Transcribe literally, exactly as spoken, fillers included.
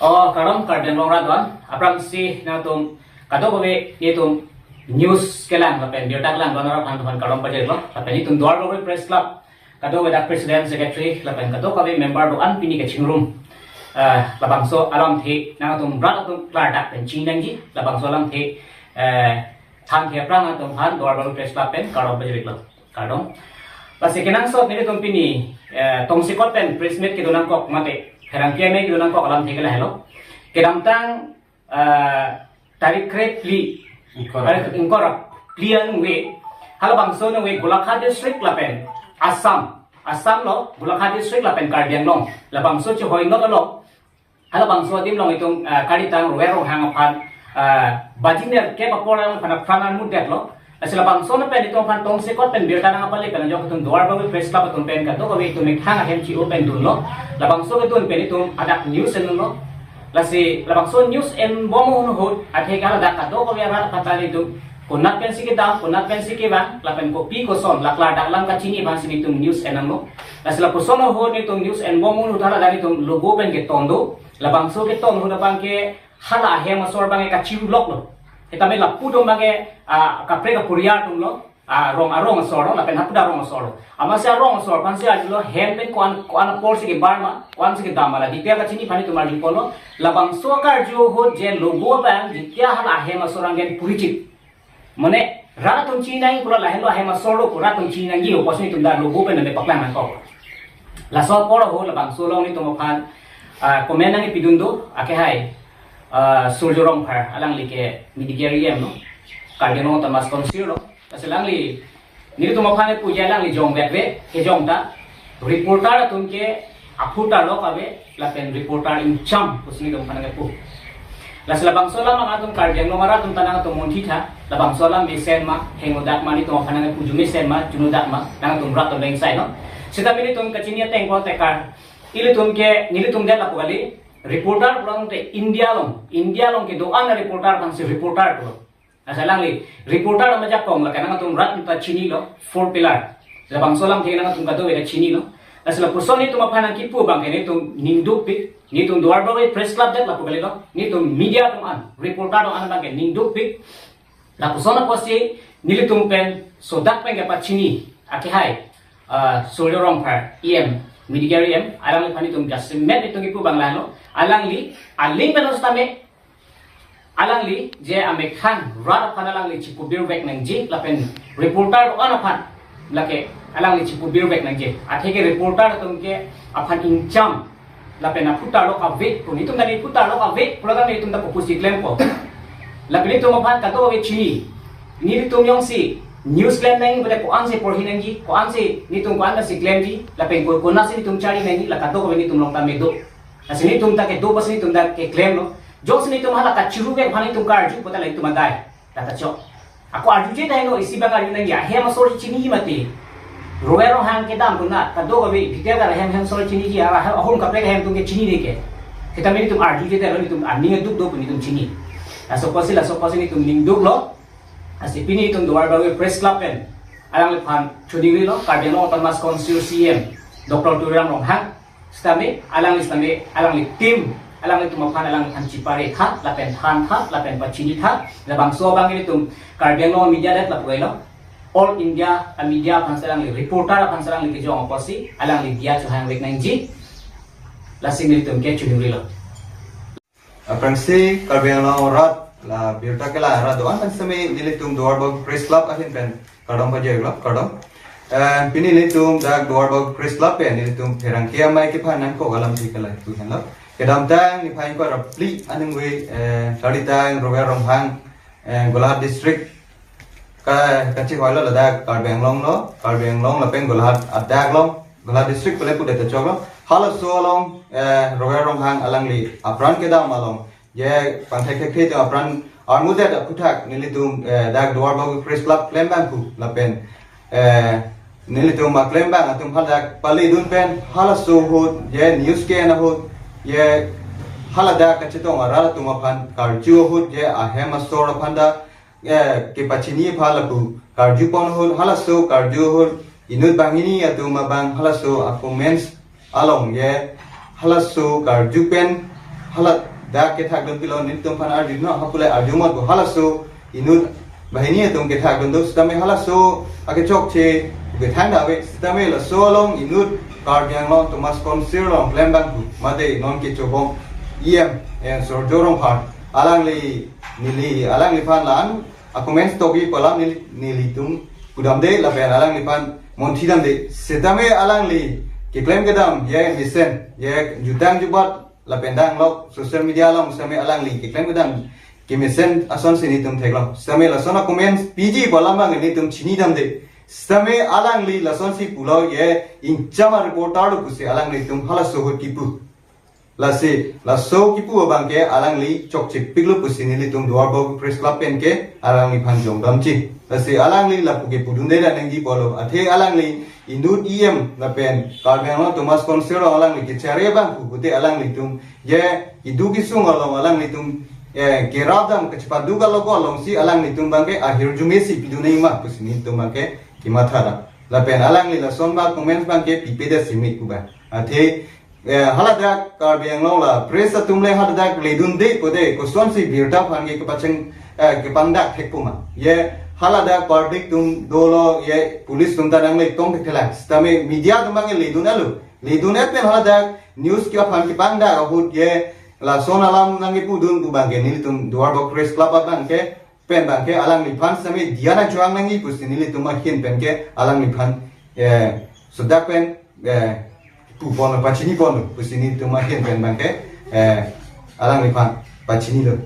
Oh, kardom, kardom long rat wan. Aphrangsi nangtum kadokave nelitum news kelang lapen birta kelang don arat aphan kardom pajirlo. Lapen nelitum Duarbagori Press Club kadokave dak president, secretary lapen kadokave member do-an pini kachingrum. Eh, labangso alamthe nangtum rat atum klardak pen chiningje, labangso alamthe, eh, thanke aphrang nangtum aphan Duarbagori Press Club pen kardom pajirlo. Kardom. Lasi kenangsot nelitum pini, eh, tongsekot pen press meet kedo nangkok mate pherangke amei kedo nangkok alamthe ke lahelo. Kedamtang, eh, tarik kre phli, Ingkoi. Tarik ingkoi phli aningve, halabangso aningve Golaghat district lapen Assam, Assam lo Golaghat district lapen Karbi Anglong, labangso chehoi not along, halabangso adim along itum, ah, kalitang Rove Ronghang aphan, ah, baji nerkep apor alangphan apran armudetlo. Lasi labangso pen itum aphan tongsekot pen birta nangpale pen ajok itum Duarbagori Press Club atum pen kadokave itum methang ahem chi-o pen dunlo. Labangso kedun pen itum hadak news endunlo. Lasi labangso news enbom ahut athe ke haladak kadokave arat aphan ta itum konat pensi kedam, konat pensi kevang, lapen kopi koson, la klardak alam kachini aphansi itum news en nanglo. Lasi lapuson ahut itum news enbom ahut haladak itum logo pen keton do. Labangso keton ahut abangke hala ahem asor abangke kachiruloklo. Setame lapu atum abangke, ah, kaprek kapuriar atumlo. Ah, rong arong asor lo, lapen hapu ta rong asor lo. Amatsi arong asor aphansi arjulo, hem pen ko-an, ko-an aporsi kebar ma, ko-ansi kedam ma, la detail kachini aphan itum arjuponlo. Labangso akarju ahut je logo abang, jetia hala ahem asor anggen purichit. Mane, rat atum chiningje pu la lahenlo ahem asor lo pu rat atum chiningje, opo si itum dak logo pen nangpaklang nangkok. Laso apor ahut labangso along nelitum aphan, ah, comment nangkepidun do, akehai, ah, Surjo Rongphar, alangli ke Medigere E M lo, Karbi Anglong Autonomous Council lo. Lasi alangli, nelitum aphan kepu je alangli jong vekve, kejong ta, reporter atum ke aphu tarlok ave, lapen reporter ingcham pusi nelitum aphan kepu. Lasi labangso alam nangtum Karbi Anglong arat atum ta nangtum munthi tha, labangso alam mesen ma, hengodak ma, nelitum aphan kepu arju mesen ma, arjunodak ma, nangtum rat atum ingsailo. Setame nelitum kachini ateng ko tekar, ilitum ke, nelitum det lapu kali, reporter pulote India along, India along kedo-an reporter aphansi reporter pulo. Lasi alangli reporter ajakong lake nangtum rat ta chinilo, four pillar. Labangso alamthe nangtum kadokave ta chinilo. Lasi lapuson nelitum aphan nangkipu abangke nelitum ningdukpik, nelitum Duarbagori Press Club det lapu kalilo, nelitum media atum an, reporter atum an abangke ningdukpik. Lapuson apotsi nelitum pen sodak pen kepachini, akehai, ah, Surjo Rongphar, E M, Medigere E M, alangliphan nelitum jasemet nelitum kipu abang lahelo, alangli, aling pen setame, alangli je amethang rat aphan alangli chikubir vek nangji lapen reporter do-an aphan lake alangli chikubir vek nangji. Athe ke reporter atum ke aphan ingcham lapen aphu tarlok ave pu, nelitum ta aphu tarlok ave pulo ta nelitum ta kopusi klempo. Lapen nelitum aphan kadokave chini. Nelitum jongsi news klem nangji pu ta ko-ansi porhi nangji, ko-ansi nelitum ko-ansi klemji, lapen ko konatsi nelitum chari nangji, la kadokave nelitum along tame do. Lasi nelitum ta kedo apotsi nelitum ta keklemlo. Jongsi nelitum hala kachiru ke aphan nelitum karju pu ta la nelitum adai. Kata chok. Ako arjuje tahai no, isi abang arju nangji, ahem asor chiniji mati. Rove Ronghang kedam konat, kadokave, bhitia kar ahem, hem asor chiniji, ara ahum kaprek ahem atum ke chinine ke. Setame nelitum arjuje tahai lo, nelitum aning duk do pu nelitum chini. Laso apotsi, laso apotsi nelitum ningduklo. Lasi pini nelitum Duarbagori Press Club pen alangliphan choningrilo, Karbi Anglong Autonomous Council C E M, Doctor Tuliram Ronghang, setame, alangli setame, alangli team, alanglitum aphan, alangliphan chipare tha, lapen than tha, lapen pachini tha, labangso abang nelitum Karbi Anglong media det lapu kalilo, all India amedia aphansi alangli, reporter aphansi alangli kejong apotsi, alangli diya chohang vek nangji, lasi nelitum ke choningrilo. Aphrangsi Karbi Anglong arat, la birta kelang arat do-an pen setame nelitum Duarbagori Press Club ahin pen kardom pajirlo, kardom. Eh, pini nelitum dak Duarbagori Press Club pen nelitum pherangke amei kephan nangkok alamthe ke lahelo. Kedamtang niphai ingkoi ra phli aningve, eh, kalitang Rove Ronghang, eh, Golaghat District ka, kachihoilo ladak Karbi Anglong lo, Karbi Anglong lapen Golaghat adak along, Golaghat District pule pudet ta choklo. Halaso along, eh, Rove Ronghang alangli apran kedam along, je pangthek thekthe atum apran armudet aphuthak nelitum, eh, dak Duarbagori Press Club klembang pu lapen, eh, nelitum aklembang atum haladak pale dun pen halaso ahut je news ke-en ahut, je haladak kachetong arat atum aphan karju ahut je ahem asor aphan ta, eh, kepachini aphan lapu karjupon ahut, halaso karju ahut inut banghini atum abang halaso a-comments along je halaso karju pen Hala dak kethak dun pilo nelitum aphan arju non, ha pule arju mot bo halaso inut banghini atum kethak dun do sitame halaso akechokche kethang da ave sitame laso along inut Karbi Anglong Autonomous Council along klem abang pu mate non kechobom E M, eh, Surjya Rongphar alangli neli alangliphan la-an a-comments togi pu alam neli, nelitum pudamde lapen alangliphan monthi damde sitame alangli keklem kedam ye mesen ye jutang jubat lapen danglok social media along sitame alangli keklem kedam kemesen asonsi nelitum theklong. Sitame lason a-comments piji pu alam abang nelitum chini damde. Sitame alangli lasonsi pulo ye ingcham a-reporter lo pusi alanglitum halaso ahut kipu. Lasi laso kipu abang ke alangli chokchepiklo pusi nelitum Duarbagori Press Club pen ke alangliphan jongdamji. Lasi alangli lapu ke pudunde nangji pulo. Athe alangli inut E M lapen Karbi Anglong Autonomous Council along alangli kechari abang pu pute alanglitum ye keduk kesung along alanglitum, eh, kerap dam kachepadu kaloko alongsi alanglitum abang ke ahirjume si pidun nangji ma pusi nelitum abang ke kematha dam. Lapen alangli lason ba comments abang ke pipe da simi pu ba. Athe, eh, haladak Karbi Anglong la press atum le haladak ledunde pute kosonsi birta aphan ke kepacheng, eh, kepangdak thekpo ma. Ye haladak public atum dolo ye police atum ta nangle tong thekthelang. Sitame media atum abang ke ledun alo. Ledun et pen haladak news ke aphan kepangdak ahut ye lason alam nangkepudun pu abang ke nelitum Duarbagori Press Club abang ke pen abang ke alangliphan sitame diya nangchohang nangji pusi nelitum ahin pen ke alangliphan, eh, sudak pen, eh, pu pon pachini pon pusi nelitum ahin pen abang ke, eh, alangliphan pachinilo.